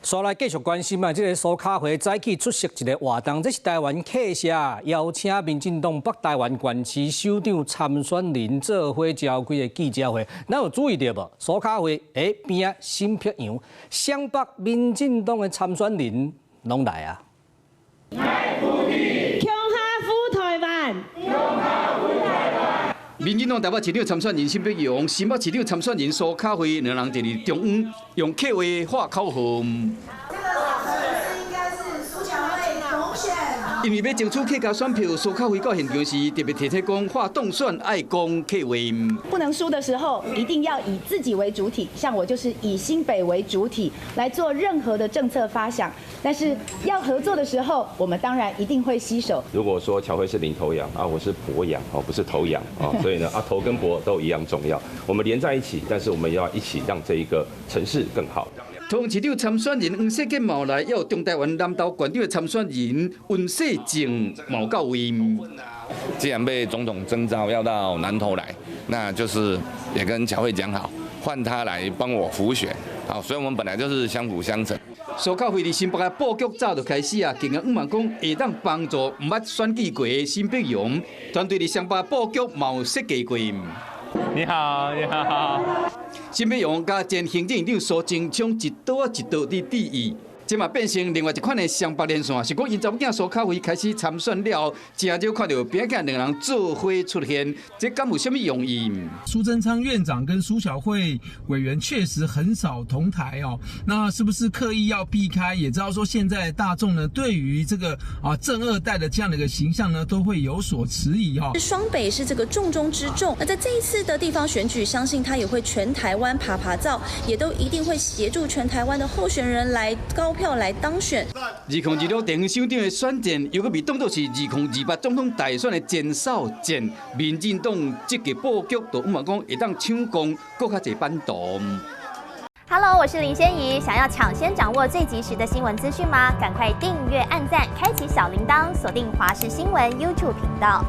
煞來繼續關心啊！這个蘇巧慧早起出席一个活動，這是台灣客社邀請民進黨北台灣縣市首長參選人做伙召開的記者會。咱有注意著無？蘇巧慧邊仔沈伯洋，雙北民進黨的參選人攏來啊！強下赴台灣。民進黨台北市長參選人沈伯洋、新北市長參選人蘇巧慧兩人佇咧中央用客話喊口號。這個老師應該是蘇巧慧當選。因為欲爭取客家選票，蘇巧慧到現場時特別提醒講，喊當選愛講客話。不能輸的時候，一定要以自己為主體，像我就是以新北為主體來做任何的政策發想。但是要合作的時候，我們當然一定會攜手。如果說巧慧是領頭羊啊，我是跛羊哦，不是頭羊啊，所以呢啊，頭跟膊都一樣重要，我們連在一起，但是我們要一起讓這一個城市更好。桃園市長參選人黃世傑嘛來，也有中台灣南投縣長的參選人溫世正嘛到位。既然被總統徵召要到南投來，那就是也跟巧慧講好，換他來幫我輔選，好，所以我們本來就是相輔相成。蘇巧慧佇新北的布局早就開始啊，更加向望講會當幫助毋捌選舉過的沈伯洋團隊佇雙北布局嘛有設計過。你好，你好。沈伯洋佮前行政院長蘇貞昌一刀仔一刀佇致意，這嘛變成另外一款的雙北連線，是講𪜶查某囝蘇巧慧開始參選了後，誠少看著邊仔兩人做伙出現，這敢有啥物用意？蘇貞昌院長跟蘇巧慧委員確實很少同台哦，那是不是刻意要避開？也知道說現在大眾呢對於這個啊政二代的這樣的一個形象呢，都會有所遲疑哈。雙北是這個重中之重，那在這一次的地方選舉，相信他也會全台灣趴趴走，也都一定會協助全台灣的候選人來高票來當選。2026地方首長的選戰，猶閣被當作是2028總統大選的前哨戰。民進黨積極布局，就向望講會當搶攻閣較濟版圖。 Hello，我是林仙怡，想要搶先掌握最及時的新聞資訊嗎？趕快訂閱、按讚、開啟小鈴鐺，鎖定華視新聞 YouTube 頻道。